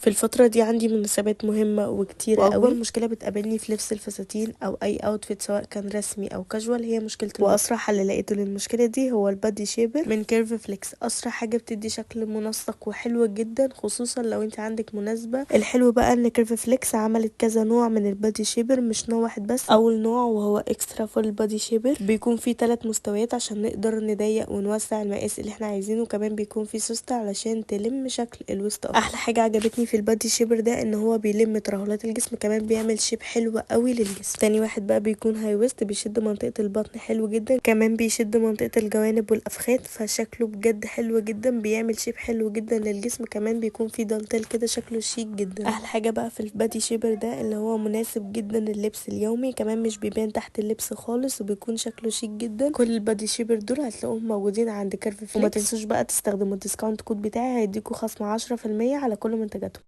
في الفترة دي عندي مناسبات مهمة وكتيره قوي، واكبر مشكلة بتقابلني في لبس الفساتين او اي outfit سواء كان رسمي او كاجوال هي مشكلة البطن. واسرع حل لقيته للمشكلة دي هو ال body shaper من Curve Flex. اسرع حاجة بتدي شكل منسق وحلو جدا، خصوصا لو انت عندك مناسبة. الحلو بقى ان Curve Flex عملت كذا نوع من ال body shaper، مش نوع واحد بس. اول نوع وهو extra full body shaper، بيكون فيه 3 مستويات عشان نقدر نضيق ونوسع المقاس اللي احنا عايزينه. كمان بيكون فيه سوستة علشان تلم شكل الوسط اكتر. احلى حاجة عجبتني في ال body shaper ده ان هو بيلم ترهلات الجسم، كمان بيعمل shape حلو قوي للجسم. تاني واحد بقى بيكون high waist، بيشد منطقة البطن حلو جدا، كمان بيشد منطقة الجوانب والافخاذ، فشكله بجد حلو جدا، بيعمل shape حلو جدا للجسم. كمان بيكون فيه دانتيل كده شكله شيك جدا. احلى حاجة بقى في ال body shaper ده اللي هو مناسب جدا لللبس اليومي، كمان مش بيبان تحت اللبس خالص وبيكون شكله شيك جدا. كل ال body shaper دول هتلاقوهم موجودين عند Curve Flex. وما تنسوش بقى تستخدموا ال discount code بتاعي، هيديكوا خصم 10% على كل منتجاتهم.